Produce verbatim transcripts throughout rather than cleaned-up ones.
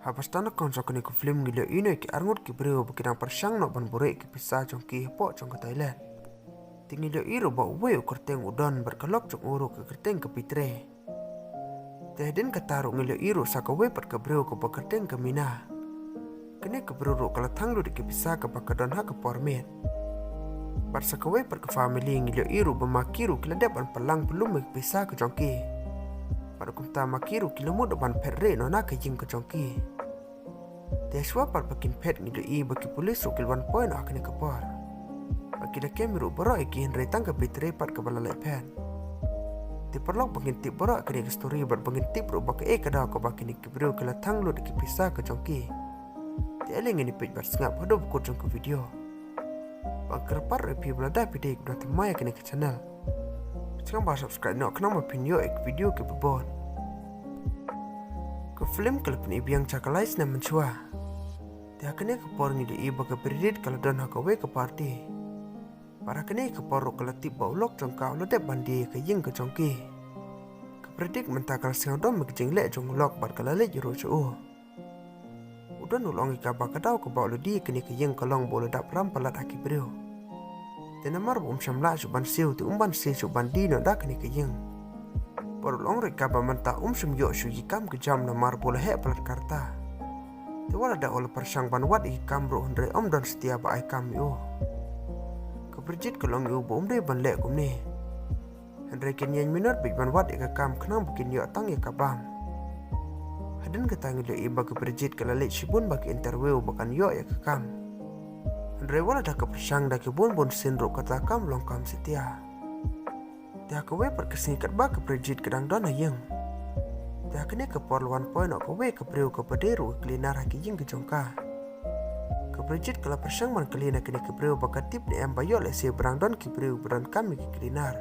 Haba sdang na kong jong kane ka film ngi la ïohi noh ïa ki arngut ki briew ba ki dang pyrshang noh ban buhrieh ki pisa jong ki hapoh jong ka toilet. Te ngi la ïohi ruh ba uwei u kyrteng u don bad ka lok jong u ruh ka kyrteng ka Pitre. Te hadien kata ruh ngi la ïohi ruh sa kawei pat ka briew kaba kyrteng ka Mina. Kane ka briew ruh ka la thang lut ïa ki pisa kaba ka don ha ka por miet. Bad sa kawei pat ka family ngi la ïohi ruh ba ma ki ruh ki la dep ban pynlang pynlum ïa ki pisa ka jong ki. Bad kumta ma ki ruh ki la mut ban phet rieh noh na ka ïing ka jong ki. Te shuwa pat ba kin phet ngi la ïohi ba ki pulit ruh ki la wan poi noh ha kane ka por. Ba ki la kem ruh baroh ïa ki hynrei tang ka Pitre pat kaba la leit phet. Te paralok ba ngin tip baroh ïa kane ka story bad ba ngin tip ruh ba kaei ka daw kaba kine ki briew ki la thang lut ïa ki pisa ka jong ki. Te ale ngin ïa peit bad sngap haduh ba kut jong ka video. Ba kyrpad ruh ïa phi ba lada phi dei ba thymmai ïa kane ka channel, sngewbha subscribe noh khnang ba phin ïoh ïa ki video kiba bun. Ka film ka la pyni biang sha ka lai snem mynshuwa. Te ha kane ka por ngi la ïohi ba ka Brigitte ka la don ha kawei ka party. Bad ha kane ka por ruh ka la tip ba u lok jong ka u la dep ban die ïa ka ïing ka jong ki. Ka Brigitte mynta ka la sngewdom ïa ka jingleh jong u lok bad ka la leit ruh sha u. U don u la ong ïa ka ba ka daw kaba u la die ïa kane ka ïing ka long ba u la dap ram palat ha ki briew. Te namar ba um shym lah shuh ban siew te um ban siew shuh ban die noh da kane ka ïing. Bad u la ong ruh ïa ka ba mynta um shym ïoh shuh ïa ki kam ki jam namar ba u la heh palat ka rta. Te wat lada u la pyrshang ban wad ïa ki kam ruh hynrei ym don satia ba ai kam ïa u. Ka Brigitte ka la ong ïa u ba um dei ban leh kumne. Hynrei kin ïeng minot beit ban wad ïa ka kam khnang ba kin ïoh tang ïa ka bam. Hadien kata ngi la ïohi ba ka Brigitte ka la leit shibun ba ka interview ba kan ïoh ïa ka kam. Hynrei wat lada ka pyrshang da ki bun bun sien ruh kata kam long kam satia. Te ha kawei pat ka sngi katba ka Brigitte ka dang don ha ïing, te ha kane ka por la wan poi noh kawei ka briew kaba dei ruh ka cleaner ha ki ïing ki jong ka. Ka Brigitte ka la pyrshang ban kylli na kane ka briew ba ka tip ne em ba ïoh lehse ba dang don ki briew ba donkam ïa ki cleaner.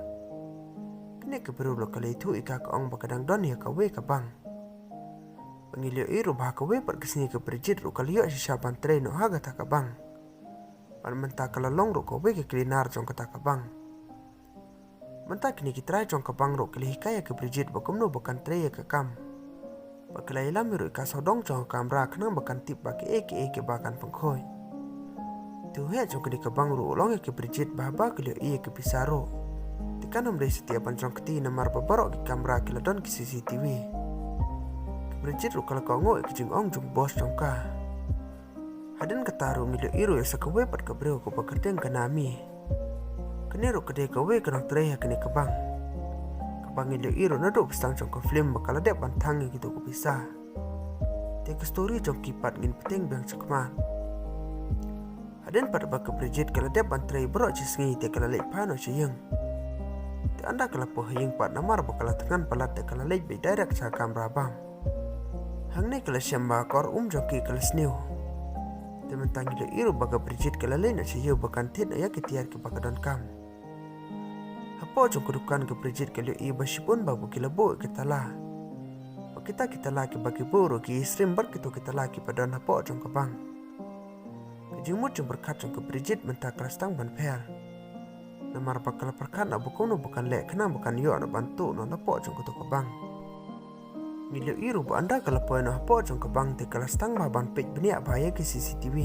Kane ka briew ruh ka la ïathuh ïa ka, ka ong ba ka dang don ïa kawei ka bank. Ba ngi la ïohi ruh ba ha kawei pat ka sngi ka Brigitte ruh ka la ïoh shisha ban trei noh ha kata ka bank. Bad mynta ka la long ruh kawei ka cleaner jong kata ka bank. Mynta kine ki trai jong ka bank ruh ki la hikai ïa ka Brigitte ba kumno ba kan trei ïa ka kam. Ba ki la ïalam ruh ïa ka sawdong jong ka kamra khnang ba kan tip ba kiei kiei kiba kan pynkhuid. Te u heh jong kane ka bank ruh u la ong ïa ka Brigitte ba haba ka la ïohi ïa ka pisa ruh, te kan ym dei satia ban jrong kti namar ba baroh ki kamra ki la don ki C C T V. Ka Brigitte ruh ka la kohnguh ïa ka jingong jong u boss jong ka. Hadien kata ruh ngi la ïohi ruh ïa sa kawei pat ka briew kaba kyrteng ka Nami. Kane ruh ka dei kawei ka nongtrei ha kane ka bank. Kaba ngi la ïohi ruh naduh ba sdang jong ka film ba ka la dep ban thang ïa kito ki pisa. Te ka story jong ki pat ngin pynbteng biang shakhmat. Hadien pat ba ka Brigitte ka la dep ban trei baroh shi sngi te ka la leit phai noh sha ïing. Te ynda ka la poi ha ïing pat namar ba ka la thngan palat te ka la leit beit direct sha ka kamra bam. Hangne ka la shem ba ka kor um jong ki ka la sniew. Te mynta ngi la ïohi ruh ba ka Brigitte ka la leit noh sha ïew ba kan thied noh ïa ki tiar kiba ka donkam. Hapoh jong ka dukan ka Brigitte ka la ïohi ba shibun ba ki la buh ïa ki tala. Ba kita ki tala kiba ki buh ruh ki ïasyriem bad kito ki tala kiba don hapoh jong ka bank. Ka jingmut jingpyrkhat jong ka Brigitte mynta ka la sdang ban pher. Namar ba ka la pyrkhat noh ba kumno ba kan leh khnang ba kan ïoh noh ban tuh noh napoh jong kato ka bank. Ngi la ïohi ruh ba ynda ka la poi noh hapoh jong ka bank te ka la sdang bha ban peit bniah bha ïa ki C C T V.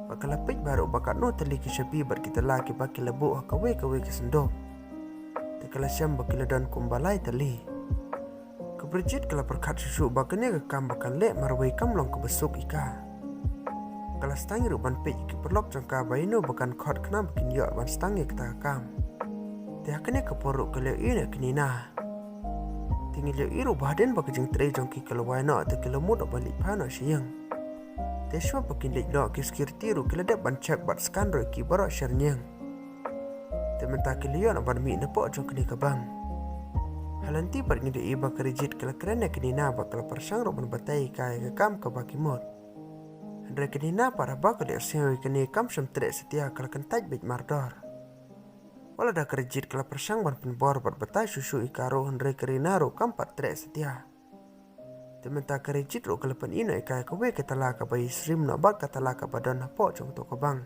Ba ka la peit bha ruh ba katno tylli ki shabi bad ki tala kiba ki la buh ha kawei kawei ka synduk. Te ka la shem ba ki la don kumba lai tylli. Ka Brigitte ka la pyrkhat shuh shuh ba kane ka kam ba kan leh marwei kam long kaba suk ïa ka. Ka la sdang ruh ban peit ïa ki paralok jong ka ba ïano ba kan khot khnang ba kin ïoh ban sdang ïa kata ka kam. Te ha kane ka por ruh ka la ïohi ïa ka Nina. Te ngi la ïohi ruh ba hadien ba ka jingtrei jong ki ka la wai noh te ki la mut ban leit phai noh sha ïing. Te shuwa ba kin leit noh ki security ruh ki la dep ban check bad scan ruh ïa ki baroh sher ñiang. Te mynta ki la ïoh noh ban mih napoh jong kane ka bank. Ha lynti pat ngi la ïohi ba ka Brigitte ka la kren ïa ka Nina ba ka la pyrshang ruh ban batai ïa ka ïa ka kam kaba ki mut. Hynrei ka Nina pat haba ka la ïohsngew ïa kane kam shym treh satia ka la kyntait beit mardor. Wat lada ka Brigitte ka la pyrshang ban pynbor bad batai shuh shuh ïa ka ruh hynrei ka Nina ruh kam pat treh satia. Te mynta ka Brigitte ruh ka la pyni noh ïa ka ïa kawei ka tala kaba ïasyriem noh bad ka tala kaba don hapoh jong kato ka bank.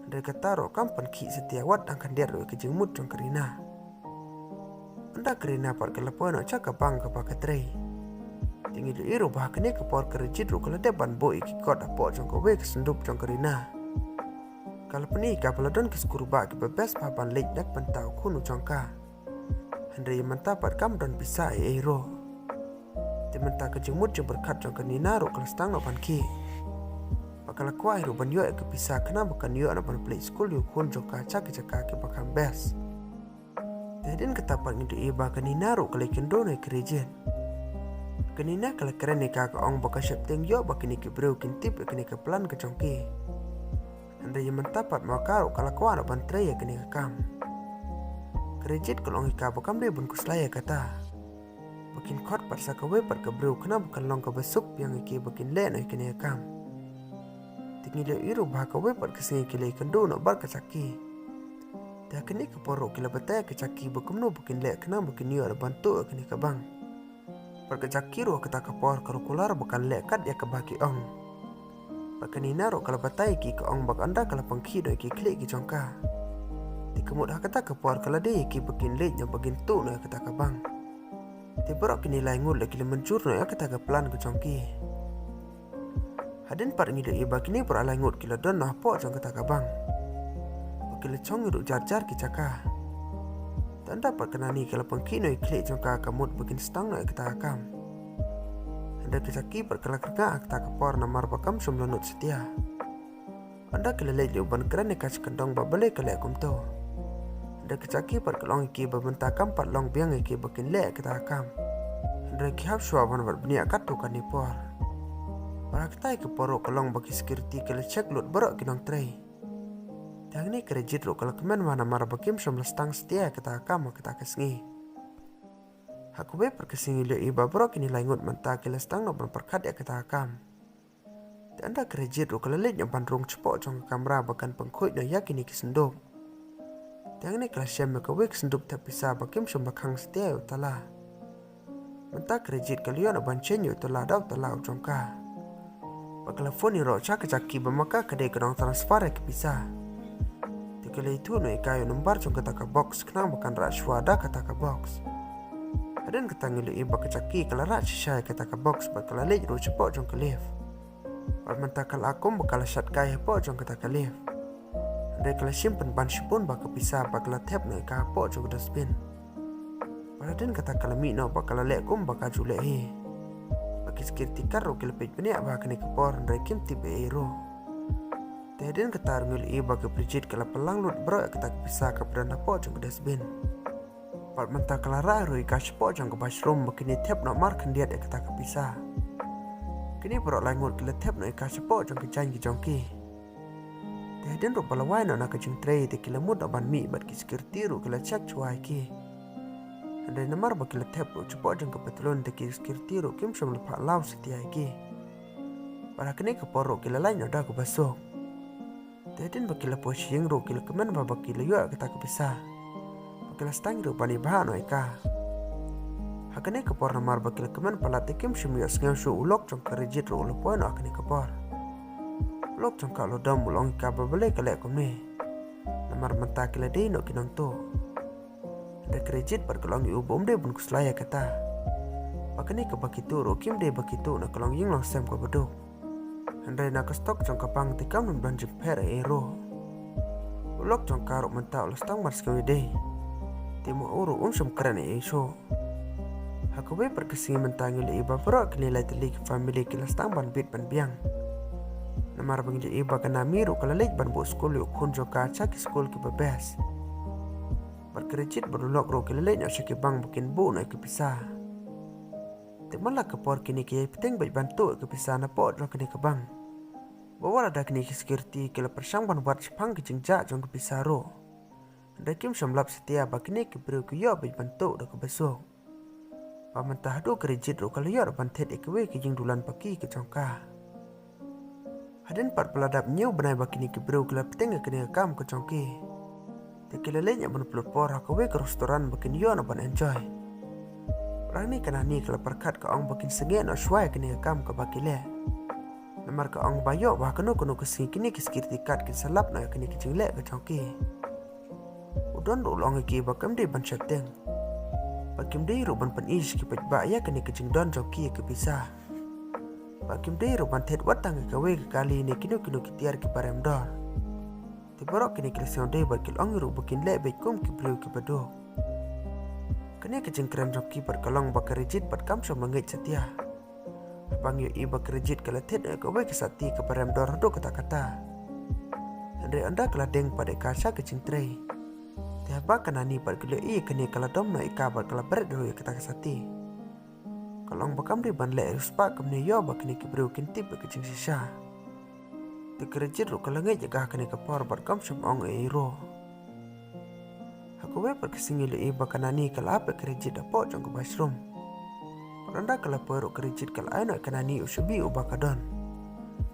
Hynrei kata ruh kam pynkhih satia wat dang khyndiat ruh ïa ka jingmut jong ka Nina. Ynda ka Nina pat ka la poi noh sha ka bank kaba ka trei. Te ngi la ïohi ruh ba ha kane ka por ka Rajit ruh ka la dep ban buh ïa ki kot hapoh jong kawei ka syndup jong ka Rina. Ka la pyni ïa ka ba la don ki skur bah kiba best bha ban leit na ka bynta u khun u jong ka. Hynrei ïa mynta pat kam don pisa ei ei ruh. Te mynta ka jingmut jingpyrkhat jong ka Nina ruh ka la sdang noh ban khih. Bad ka la kwah ruh ban ïoh ïa ka pisa khnang ba kan ïoh noh ban plie skul ïa u khun jong ka sha ki jaka kiba kham best. Te hadien kata pat ngi ïohi ba ka Nina ruh ka la ïakynduh noh ïa ka Rajit. Ka Nina ka la kren ïa ka, ka ong ba ka sheptieng ïoh ba kine ki briew kin tip ïa kane ka plan ka jong ki. Hynrei ïa mynta pat ma ka ruh ka la kwah noh ban trei ïa kane ka kam. Ka Rajit ka la ong ïa ka ba kam dei ban khuslai ïa kata. Ba kin khot pat sa kawei pat ka briew khnang ba kan long kaba suk biang ïa ki ba kin leh noh ïa kane ka kam. Te ngi la ïohi ruh ba ha kawei pat ka sngi ki la ïakynduh noh bad ka Jackie. Te ha kane ka por ruh ki la batai ïa ka Jackie ba kumno ba kin leh khnang ba kin ïoh ban tuh ïa kane ka bank. Bad ka Jackie ruh ha kata ka por ka ruh kular ba kan leh kat ïa kaba ki ong. Bad ka Nina ruh ka la batai ïa ki, ka ong ba ka ynda ka la pynkhih noh ïa ki khlieh ki jong ka, te ka mut ha kata ka por ka la dei ïa ki ba kin leit noh ba kin tuh noh ïa kata ka bank. Te baroh kine lai ngut la ki la mynjur noh ïa kata ka plan ka jong ki. Hadien pat ngi la ïohi ba kine baroh lai ngut ki la don noh hapoh jong kata ka bank. Ba ki la shong ruh jar jar ki jaka. Te ynda pat ka Nani ka la pynkhih noh ïa ki khlieh jong ka, ka mut ba kin sdang noh ïa kata ka kam. Hynrei ka Jackie pat ka la kyrngah ha kata ka por namar ba kam shym la nud satia. Ynda ki la leit ruh ban kren ïa ka sha kyndong ba balei ka leh kumto. Hynrei ka Jackie pat ka la ong ïa ki ba mynta kam pat long biang ïa ki ba kin leh ïa kata ka kam. Hynrei ki hap shuwa ban wad bniah katto katne por. Bad ha kata ka por ruh ka long ba ki security ki la check lut baroh ki nongtrei. Te hangne ka Rajit ruh ka la kmen bha namar ba kim shym la sdang satia ïa kata ka kam ha kata ka sngi. Ha kawei pat ka sngi ngi la ïohi ba baroh kine lai ngut mynta ki la sdang noh ban pyrkhat ïa kata ka kam. Te ynda ka Rajit ruh ka la leit noh ban rung shapoh jong ka kamra ba kan pynkhuid noh ïa kine ki syndup. Te hangne ka la shem ïa kawei ka syndup thep pisa ba kim shym la khang satia ïa u tala. Mynta ka Rajit ka la ïoh noh ban change ïa u tala da u tala u jong ka. Bad ka la phone ïaroh sha ka Jackie ba ma ka ka dei ka nong transfer ïa ka pisa. Te ka la ïathuh noh ïa ka ïa u number jong kata ka box khnang ba kan rah shuwa da kata ka box. Hadien kata ngi la ïohi ba ka Jackie ka la rah shisha ïa kata ka box bad ka la leit ruh shapoh jong ka lift. Bad mynta ka la kum ba ka la shad kai hapoh jong kata ka lift. Hynrei ka la shim pynban shibun bha ka pisa bad ka la thep noh ïa ka hapoh jong ka dustbin. Bad hadien kata ka la mih noh bad ka la leh kum ba ka ju leh hi. Bad ki security guard ruh ki la peit bniah bha ha kane ka por hynrei kim tip ei ei ruh. Te hadien kata ruh ngi la ïohi ba ka Bridget ka la pynlang lut baroh ïa kata ka pisa kaba don hapoh jong ka dustbin. Bad mynta ka la rah ruh ïa ka shapoh jong ka bathroom ba kin ïa thep noh markhyndiat ïa kata ka pisa. Kine baroh lai ngut ki la thep noh ïa ka shapoh jong ka jaiñ ka jong ki. Te hadien ruh ba la wai noh na ka jingtrei te ki la mut noh ban mih bad ki security ruh ki la check shuwa ïa ki. Hynrei namar ba ki la thep ruh shapoh jong ka patlun te ki security ruh kim shym la phah law satia ïa ki. Bad ha kane ka por ruh ki la lait noh da kaba suk. Te hadien ba ki la poi sha ïing ruh ki la kmen bha ba ki la ïoh ïa kata ka pisa. Ba ki la sdang ruh ban ïa bhah noh ïa ka. Ha kane ka por namar ba ki la kmen palat te kim shym ïohsngew shuh u lok jong ka Bridget ruh u la poi noh ha kane ka por. U lok jong ka u la dom u la ong ïa ka ba balei ka leh kumne. Namar mynta ki la dei noh ki nongtuh. Hynrei ka Bridget pat ka la ong ïa u ba um dei ban khuslai ïa kata. Ba kane kaba ki tuh ruh kim dei ba ki tuh na ka longïing longsem kaba duk. Hynrei na ka stock jong ka bank te kam don ban jingpher ei ei ruh. U lok jong ka ruh mynta u la sdang ban sngew ïadei. Te ma u ruh um shym kren ei ei shuh. Ha kawei pat ka sngi mynta ngi la ïohi ba baroh kine lai tylli ki family ki la sdang ban bit ban biang. Namar ba ngi la ïohi ba ka Nami ruh ka la leit ban buh skul ïa u khun jong ka sha ki skul kiba best. Bad ka Bridget bad u lok ruh ki la leit noh sha ki bank ba kin buh noh ïa ki pisa. Te man la ka por kine ki ïai bteng beit ban tuh ïa ki pisa napoh jong kane ka bank. Ba wat lada kine ki security ki la pyrshang ban wad shaphang ka jingjah jong ki pisa ruh. Hynrei kim shym lap satia ba kine ki briew ki ïoh beit ban tuh da kaba suk. Ba mynta haduh ka Bridget ruh ka la ïoh ban thied ïa kawei ka jingdulan paki ka jong ka. Hadien pat ba la dap hynñiew bnai ba kine ki briew ki la bteng ïa kane ka kam ka jong ki. Te ki la leit noh ban pynlut por ha kawei ka restaurant ba kin ïoh noh ban enjoy. Bad hangne ka Nani ka la pyrkhat ka ong ba kin sangeh noh shuwa ïa kane ka kam kaba ki leh. Namar ka ong ba ïoh ba ha kano kano ka sngi kine ki security guard kin sa lap noh ïa kane ka jingleh ka jong ki. U Don ruh u la ong ïa ki ba kam dei ban sheptieng. Ba kim dei ruh ban pyni sha ki paidbah ïa kane ka jingdon jong ki ïa ka pisa. Ba kim dei ruh ban thied wat tang ïa kawei ka kali ne kino kino ki tiar kiba rem dor. Te baroh kine ki la sngewdei bad ki la ong ruh ba kin leh beit kum ki briew kiba duk. Kane ka jingkren jong ki bad ka long ba ka Rijit bad kam shym la ngeit satia. Haba ngi ïohi ba ka Rijit ka la thied ïa kawei ka sati kaba rem dor haduh katta katta. Hynrei ynda ka la deng pat ïa ka sha ka jingtrei, te haba ka Nani pat ka la ïohi kane ka la dom noh ïa ka bad ka la bret ruh ïa kata ka sati. Ka long ba kam dei ban leh riewspah kumne ïoh ba kine ki briew kin tip ïa ka jingshisha. Te ka Rijit ruh ka la ngeit ïa ka ha kane ka por bad kam shym ong ei ei ruh. Ha kawei pat ka sngi la ïohi ba ka Nani ka la ap ïa ka Rijit hapoh jong ka washroom. Bad ynda ka la poi ruh ka Rijit ka la ai noh ïa ka Nani u shabi uba ka don.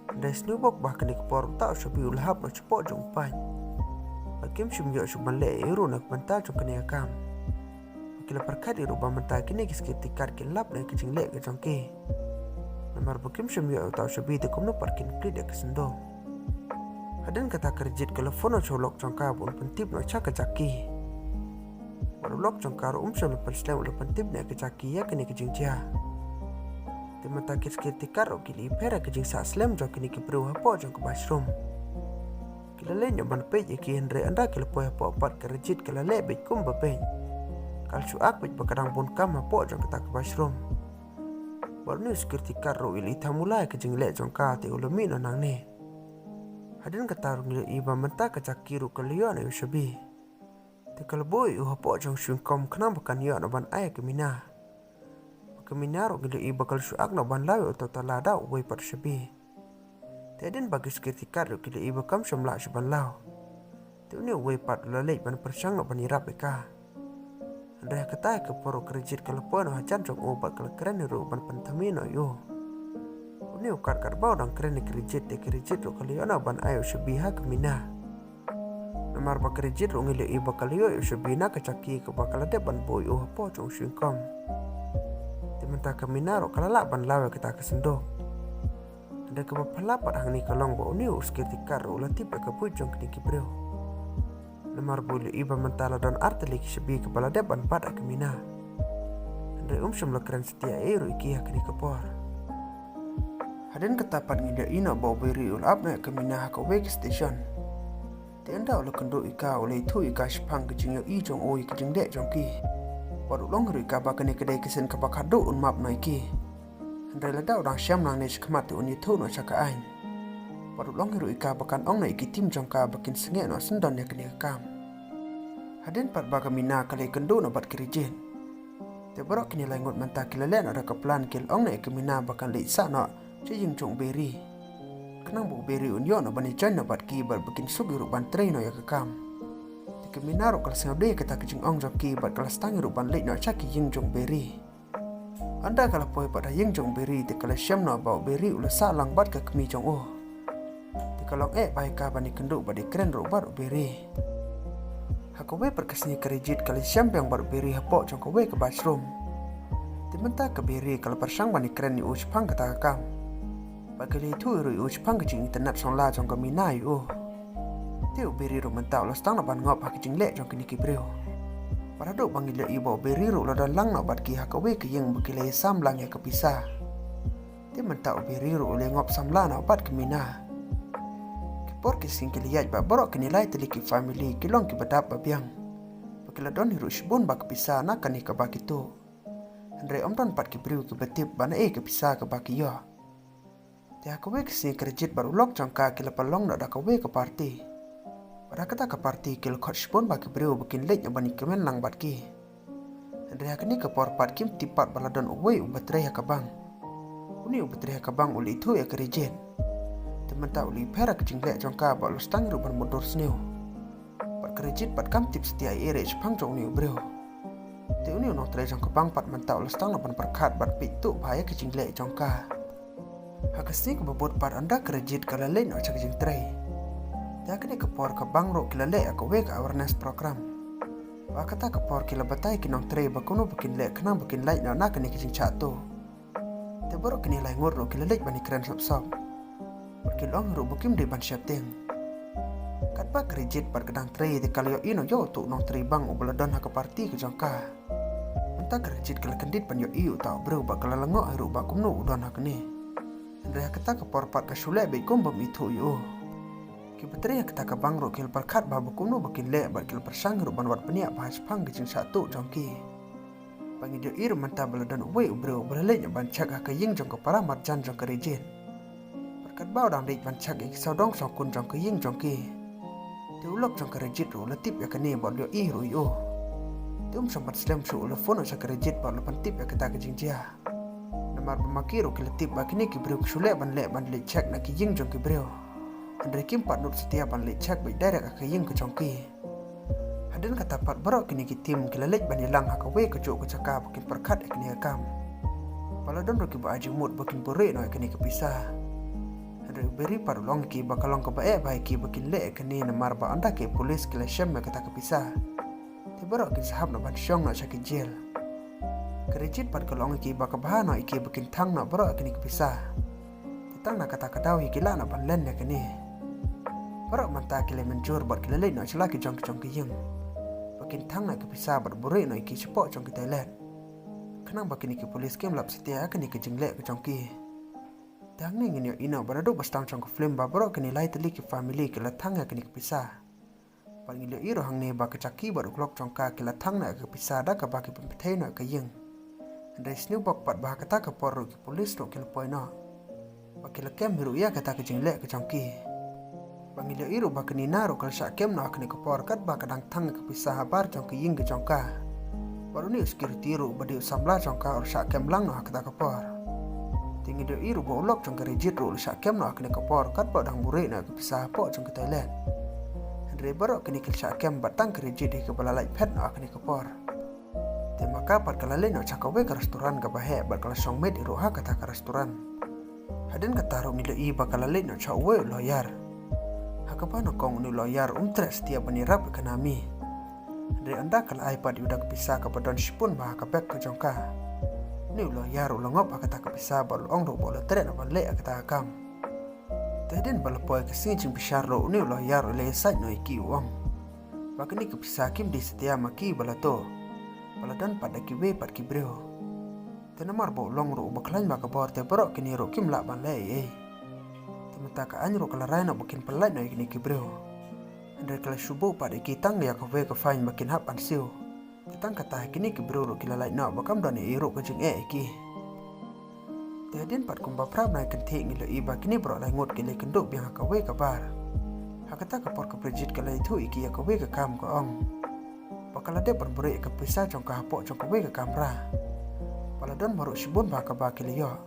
Hynrei sngewbha ba ha kane ka por uta u shabi u la hap noh shapoh jong u paiñ. Bad kim shym ïoh shuh ban leh ei ei ruh na ka bynta jong kane ka kam. Ba ki la pyrkhat ïa ruh ba mynta kine ki security guard ki lap na ka jingleh ka jong ki. Namar ba kim shym ïoh uta u shabi te kumno pat kin plie ïa ka synduk. Hadien kata ka Rijit ka la phone noh sha u lok jong ka ba un pyntip noh sha ka Jackie. Bad u lok jong ka ruh um shym la pynslem u la pyntip noh ïa ka Jackie ïa kane ka jingjia. Te mynta ki security guard ruh ki la ïapher ïa ka jingsah slem jong kine ki briew hapoh jong ka washroom. Ki la leit noh ban peit ïa ki hynrei ynda ki la poi hapoh pat ka Rijit ka la leh beit kumba beit. Ka la shu ak beit ba ka dang bun kam hapoh jong kata ka washroom. Bad une u security guard ruh u la ïathuh mula ïa ka jingleh jong ka te u la mih noh nangne. Hadien kata ruh ngi la ïohi ba mynta ka Jackie ruh ka la ïoh noh ïa u shabi. Te ka la buh ïa u hapoh jong u shuingkom khnang ba kan ïoh noh ban ai ïa ka Mina. Ba ka Mina ruh ngi la ïohi ba ka la shu ak noh ban law ïa uta u tala da uwei pat u shabi. Te hadien ba ki security guard ruh ki la ïohi ba kam shym lah shuh ban law. Te une uwei pat u la leit ban pyrshang noh ban ïarap ïa ka. Hynrei ha kata ka por ruh ka Rijit ka la poi noh hajan jong u bad ka la kren ruh ban pynthame noh ïa u. Une u guard katba u dang kren ïa ka Rijit te ka Rijit ruh ka la ïoh noh ban ai u shabi ha ka Mina. Namar ba ka Rijit ruh ngi la ïohi ba ka la ïoh ïa u shabi na ka Jackie kaba ka la dep ban buh ïa u hapoh jong u shuingkom. Te mynta ka Mina ruh ka la lah ban law ïa kata ka synduk. Hynrei kaba phylla pat hangne ka long ba une u security guard ruh u la tip ïa ka buit jong kine ki briew. Namar ba u la ïohi ba mynta la don ar tylli ki shabi kaba la dep ban bat ha ka Mina. Hynrei um shym la kren satia ei ei ruh ïa ki ha kane ka por. Hadien kata pat ngi la ïohi noh ba u Beri u la ap noh ïa ka Mina ha kawei ka station. Te ynda u la kynduh ïa ka u la ïathuh ïa ka shaphang ka jingïohi jong u ïa ka jingleh jong ki. Bad u la ong ruh ïa ka ba kane ka dei ka sien kaba khadduh un map noh ïa ki. Hynrei lada u dang shem nangne shakhmat te un ïathuh noh sha ka aiñ. Bad u la ong ruh ïa ka ba kan ong noh ïa ki team jong ka ba kin sangeh noh syndon ïa kane ka kam. Hadien pat ba ka Mina ka la ïakynduh noh bad ka Rijit. Te baroh kine lai ngut mynta ki la leh noh da ka plan, ki la ong noh ïa ka Mina ba kan leit sah noh sha ïing jong u Beri. Khnang ba u Beri un ïoh noh ban ïa join noh bad ki bad ba kin suk ïa ruh ban trei noh ïa ka kam. Te ka Mina ruh ka la sngewdei ïa kata ka jingong jong ki bad ka la sdang ïa ruh ban leit noh sha ka ïing jong u Beri. Ynda ka la poi pat ha ïing jong u Beri te ka la shem noh ba u Beri u la sah lang bad ka kmie jong u. Te ka la ong eh ba ïa ka ban ïakynduh bad ïakren ruh bad u Beri. Ha kawei pat ka sngi ka Rijit ka la shem biang bad u Beri hapoh jong kawei ka bathroom. Te mynta ka Beri ka la pyrshang ban ïakren ïa u shaphang kata ka kam. Bad ka la ïathuh ruh ïa u shaphang ka jingïatnat sngewla jong ka Mina ïa u. Te u Beri ruh mynta u la sdang noh ban ngop ha ka jingleh jong kine ki briew. Bad haduh ba ngi la ïohi ba u Beri ruh u la don lang noh bad ki ha kawei ka ïing ba ki la ïasam lang ïa ka pisa. Te mynta u Beri ruh u la ïa ngop samla noh bad ka Mina. Ki por ki sngi ki la ïaid bad baroh kine lai tylli ki family ki long kiba dap ba biang. Ba ki la don hi ruh shibun bha ka pisa na kane kaba ki tuh. Hynrei ym don pat ki briew kiba tip ba naei ka pisa kaba ki ïoh. Te ha kawei ka sngi ka Rijit bad u lok jong ka ki la pynlong noh da kawei ka party. Bad ha kata ka party ki la khot shibun bha ki briew ba kin leit noh ban ïakmen lang bad ki. Hynrei ha kane ka por pat kim tip pat ba la don uwei uba trei ha ka bank. Une uba trei ha ka bank u la ïathuh ïa ka Rijit. Te mynta u la ïapher ïa ka jingleh jong ka bad u la sdang ruh ban mutdur sniew. Bad ka Rijit pat kam tip satia ei ei ruh shaphang jong une u briew. Te une u nongtrei jong ka bank pat mynta u la sdang noh ban pyrkhat bad peit tuh bha ïa ka jingleh jong ka. Ha ka sngi kaba bud pat ynda ka Rijit ka la leit noh sha ka jingtrei. Te ha kane ka por ka bank ruh ki la leh ïa kawei ka awareness program. Bad ha kata ka por ki la batai ki nongtrei ba kumno ba kin leh khnang ba kin lait noh na kane ka jingshah tuh. Te baroh kine lai ngut ruh ki la leit ban ïakren sop sop. Bad ki la ong ruh ba kim dei ban sheptieng. Katba ka Rijit pat ka dang trei te ka la ïohi noh ïa uto u nongtrei bank uba la don ha ka party ka jong ka. Kata ka Rajit ka la kyndit ban ïohi ïa uta u briew bad ka la lyngngoh hi ruh ba kumno u don ha kane. Hynrei ha kata ka por pat ka shu leh beit kum bym ithuh ïa u. Ki batri ha kata ka bank ruh ki la pyrkhat bha ba kumno ba kin leh bad ki la pyrshang hi ruh ban wad bniah bha shaphang ka jingshah tuh jong ki. Ba ngi ïohi ruh mynta ba la don uwei u briew ba la leit ban check ha ka ïing jong ka para marjan jong ka Rajit. Bad katba u dang leit ban check ïa ki sawdong sawkun jong ka ïing jong ki, te u lok jong ka Rajit ruh u la tip ïa kane bad u la ïohi ruh ïa u. Te um shym pat slem shuh u la phone sha ka Rajit bad u la pyntip ïa kata ka jingjia. Namar ba ma ki ruh ki la tip ba kine ki briew ki shu leh ban leit ban leit check na ki ïing jong ki briew. Hynrei kim pat nud satia ban leit check beit direct ha ka ïing ka jong ki. Hadien kata pat baroh kine ki team ki la leit ban ïalang ha kawei ka juh ka jaka ba kin pyrkhat ïa kane ka kam. Ba la don ruh kiba ai jingmut ba kin buhrieh noh ïa kane ka pisa. Hynrei u Barry pat u la ong ïa ki ba ka long kaba eh bha ïa ki ba kin leh ïa kane namar ba ynda ki police ki la shem ïa kata ka pisa, te baroh kin sa hap noh ban shong noh sha ki jail. Ka Rajit pat ka la ong ïa ki ba ka bha noh ïa ki ba kin thang noh baroh ïa kane ka pisa. Te tang na kata ka daw hi ki lah noh ban len ïa kane. Baroh mynta ki la mynjur bad ki la leit noh sha la ki jong ki jong ki ïing ba kin thang noh ïa ka pisa bad buhrieh noh ïa ki shapoh jong ki toilet. Khnang ba kine ki police kim lap satia ïa kane ka jingleh ka jong ki. Te hangne ngin ïohi noh ba naduh ba sdang jong ka film ba baroh kine lai tylli ki family ki la thang ïa kane ka pisa. Bad ngi la ïohi ruh hangne ba ka Jackie bad u khlok jong ka ki la thang noh ïa ka pisa da kaba ki pynpyrthei noh ïa ka ïing. Hynrei sniew bok pat ba ha kata ka por ruh ki police ruh ki la poi noh. Ba ki la kem hi ruh ïa kata ka jingleh ka jong ki. Ba ngi la ïohi ruh ba ka Nina ruh ka la shah kem noh ha kane ka por katba ka dang thang ïa ka pisa habar jong ka ïing ka jong ka. Bad une u security ruh ba dei u samla jong ka u la shah kem lang noh ha kata ka por. Te ngi la ïohi ruh ba u lok jong ka Rajit ruh u la shah kem noh ha kane ka por katba u dang buhrieh noh ïa ka pisa hapoh jong ka toilet. Hynrei baroh kine ki la shah kem bad tang ka Rajit hi kaba la lait phet noh ha kane ka por. Te ma ka pat ka la leit noh sha kawei ka restaurant kaba heh bad ka la shong miet hi ruh ha kata ka restaurant. Hadien kata ruh ngi la ïohi ba ka la leit noh sha uwei u lawyer. Ha kaba nyngkong une u lawyer um treh satia ban ïarap ïa ka Nami. Hynrei ynda ka la ai pat ïa u da ka pisa kaba don shibun bha ha ka bag ka jong ka, une u lawyer u la ngop ha kata ka pisa bad u la ong ruh ba u la treh noh ban leh ïa kata ka kam. Te hadien ba la poi ka sngi jingbishar ruh une u lawyer u la ïasaid noh ïa ki, u ong ba kane ka pisa kim dei satia ma ki ba la tuh, ba la don pat da kiwei pat ki briew. Te namar ba u long ruh uba khlaiñ bakabor te baroh kine ruh kim lah ban leh ei ei. Te mynta ka aiñ ruh ka la rai noh ba kin pyllait noh ïa kine ki briew. Hynrei ka la shu buh pat ïa ki tang ïa kawei ka fine ba kin hap ban siew. Te tang kata hi kine ki briew ruh ki la lait noh ba kam don ei ei ruh ka jingeh ïa ki. Te hadien pat kumba phra bnai kynthih ngi la ïohi ba kine baroh lai ngut ki la ïakynduh biang ha kawei ka bar. Ha kata ka por ka Bridget ka la ïathuh ïa ki ïa kawei ka kam, ka ong ba ka la dep ban buhrieh ïa ka pisa jong ka hapoh jong kawei ka kamra. Ba la don baroh shibun bha kaba ki la ïoh.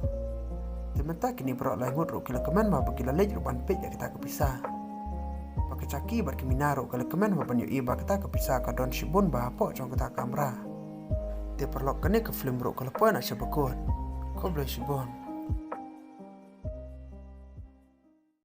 Te mynta kine baroh lai ngut ruh ki la kmen ba ki la leit ruh ban peit ïa kata ka pisa. Ba ka Jackie bad ka Mina ruh ka la kmen ba ban ïohi ba kata ka pisa ka don shibun bha hapoh jong kata ka kamra. Te paralok, kane ka film ruh ka la poi noh sha ba kut. Khublei shibun.